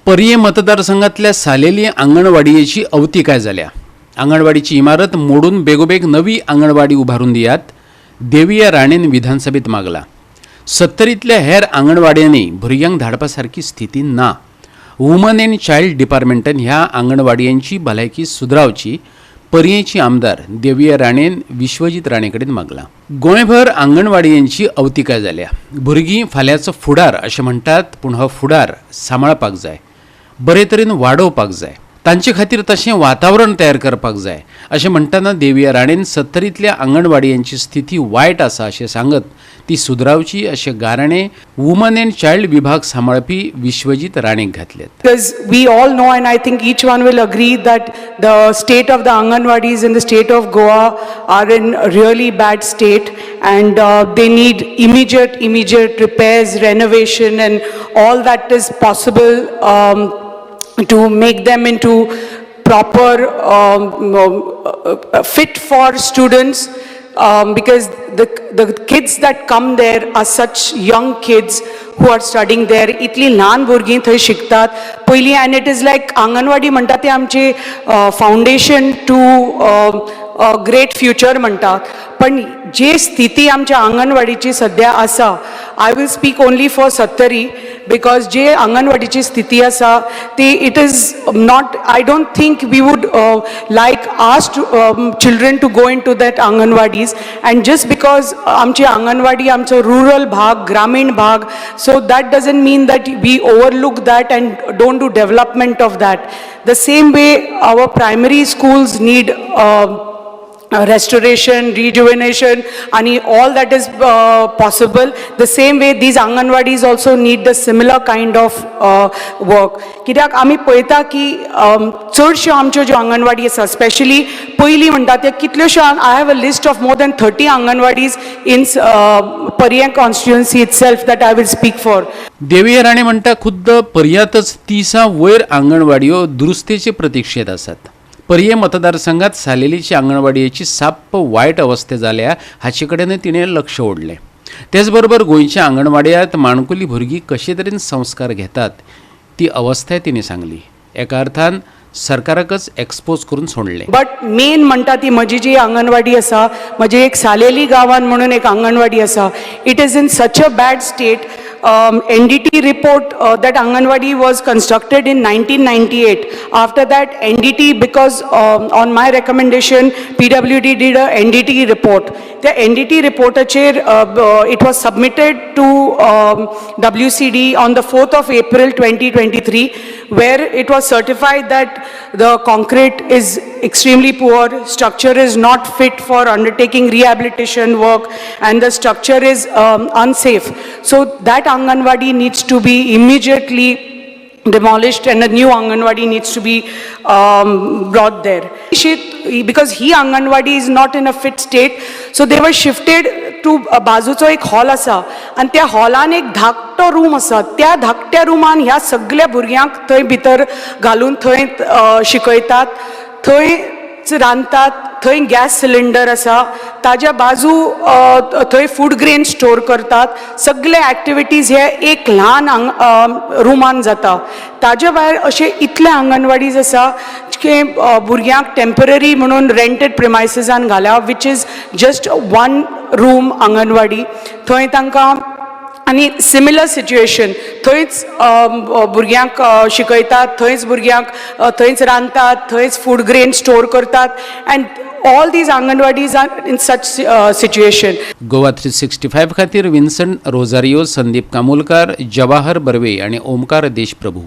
पर्ये मतदारसंघातल्या सालेली आंगणवाडीची अवतिकाय जाल्या. आंगणवाडीची इमारत मोडून बेगोबेग नवी आंगणवाडी उभारून दियात, देविया राणेन विधानसभेत मागला. सत्तरीतल्या हेर आंगणवाड्यांनी भुरग्यांक धाडपा सारकी स्थिती ना. वुमन अँड चायल्ड डिपार्टमेंटान ह्या आंगणवाडयांची भलायकी सुदरावची, पर्येची आमदार देविया राणेन विश्वजीत राणे कडेन मागलां. गोंयभर आंगणवाडयांची अवतिकाय जाल्या. भुरगीं फाल्यांचो फुडार अशें म्हणटात, पूण हो फुडार सांबाळपाक जाय, बरे तरेन वाडोवपाक जाय, तांचे खातीर तशें वातावरण तयार करपाक जाय अशें म्हणटना देविया राणेन सत्तरींतल्या आंगणवाडयांची स्थिती वायट आसा अशें सांगत ती सुदरावची अशें गाराणें वुमन अँड चायल्ड विभाग सांबाळपी विश्वजीत राणेक घातलें. Because we all know, and I think each one will agree, that the state of the Anganwadis in the state of Goa are in a really bad state and they need immediate, immediate repairs, renovation, and all that is possible to make them into proper, fit for students, because the kids that come there are such young kids who are studying there. इतली ल्हान भुरगीं थंय शिकतात पयलीं and it is like anganwadi म्हणटा ते आमची foundation two great future म्हणटात, पण जे स्थिती आमच्या आंगणवाडीची सद्या आसा, I will speak only for Sattari because जे आंगणवाडीची स्थिती आसा ती it is not, I don't think we would like our children to go into that anganwadis. And just because आमची आंगणवाडी आमचो रुरल भाग, ग्रामीण भाग, so that doesn't mean that we overlook that and don't do development of that. The same way, our primary schools need restoration, rejuvenation, and all that is possible. The same way, these anganwadis also need the similar kind of work. कित्याक आमी पळयता की चडश्यो आमच्यो ज्यो आंगणवाडी आसा, specially पयलीं म्हणटा त्यो कितल्योश्यो, I have a list of more than 30 anganwadis in Paryen constituency itself that I will speak for. Deviya Rane म्हणटा, खुद्द पर्यांतच 30 वयर आंगणवाडयो दुरुस्तेचे प्रतिक्षेत आसात. पर्ये मतदारसंघात सालेलीची आंगणवाडयेची साप्प वायट अवस्था जाल्या हाचे कडेन तिणें लक्ष ओडलें. तेच बरोबर गोंयच्या आंगणवाडयांत माणकुली भुरगीं कशे तरेन संस्कार घेतात ती अवस्थाय तिणें सांगली. एका अर्थान सरकाराकच एक्सपोज करून सोडलें. बट मेन म्हणटा ती म्हजी जी आंगणवाडी आसा, म्हजी एक सालेली गांवान म्हणून एक आंगणवाडी आसा, it is in such a bad state. NDT report, that anganwadi was constructed in 1998. After that, NDT, because on my recommendation, PWD did a NDT report. त्या NDT रिपोर्टाचेर it was submitted to WCD on the 4th of April 2023, where it was certified that the concrete is extremely poor, structure is not fit for undertaking rehabilitation work, and the structure is unsafe. So that Anganwadi needs to be immediately demolished and a new Anganwadi needs to be brought there. Because he Anganwadi is not in a fit state, so they were shifted to बाजूचो एक hall आसा आनी त्या हॉलान एक धाकटो room आसा. त्या धाकट्या रुमान ह्या सगल्या भुरग्यांक थंय भितर घालून थंय शिकयतात, थंयच रांदतात. थंय गॅस सिलिंडर आसा, ताज्या बाजू थंय फूड ग्रेन स्टोर करतात. सगळे एक्टिविटीज हे एक ल्हान रुमान जाता. ताज्या भायर अशे इतले आंगणवाडीज आसा की भुरग्यांक टेम्पररी म्हणून रेंटेड प्रिमायसिसान घाल्या, which is just one room anganwadi. थंय तांकां आनी सिमिलर सिच्युएशन, थंयच भुरग्यांक शिकयतात, थंयच भुरग्यांक थंयच रांदतात, थंयच फूड ग्रेन स्टोर करतात, and all these anganwadis are in such situation. Goa 365 खातीर विन्सन रोजारियो, संदीप कामुलकार, जवाहर बर्वे आणि ओमकार देशप्रभू.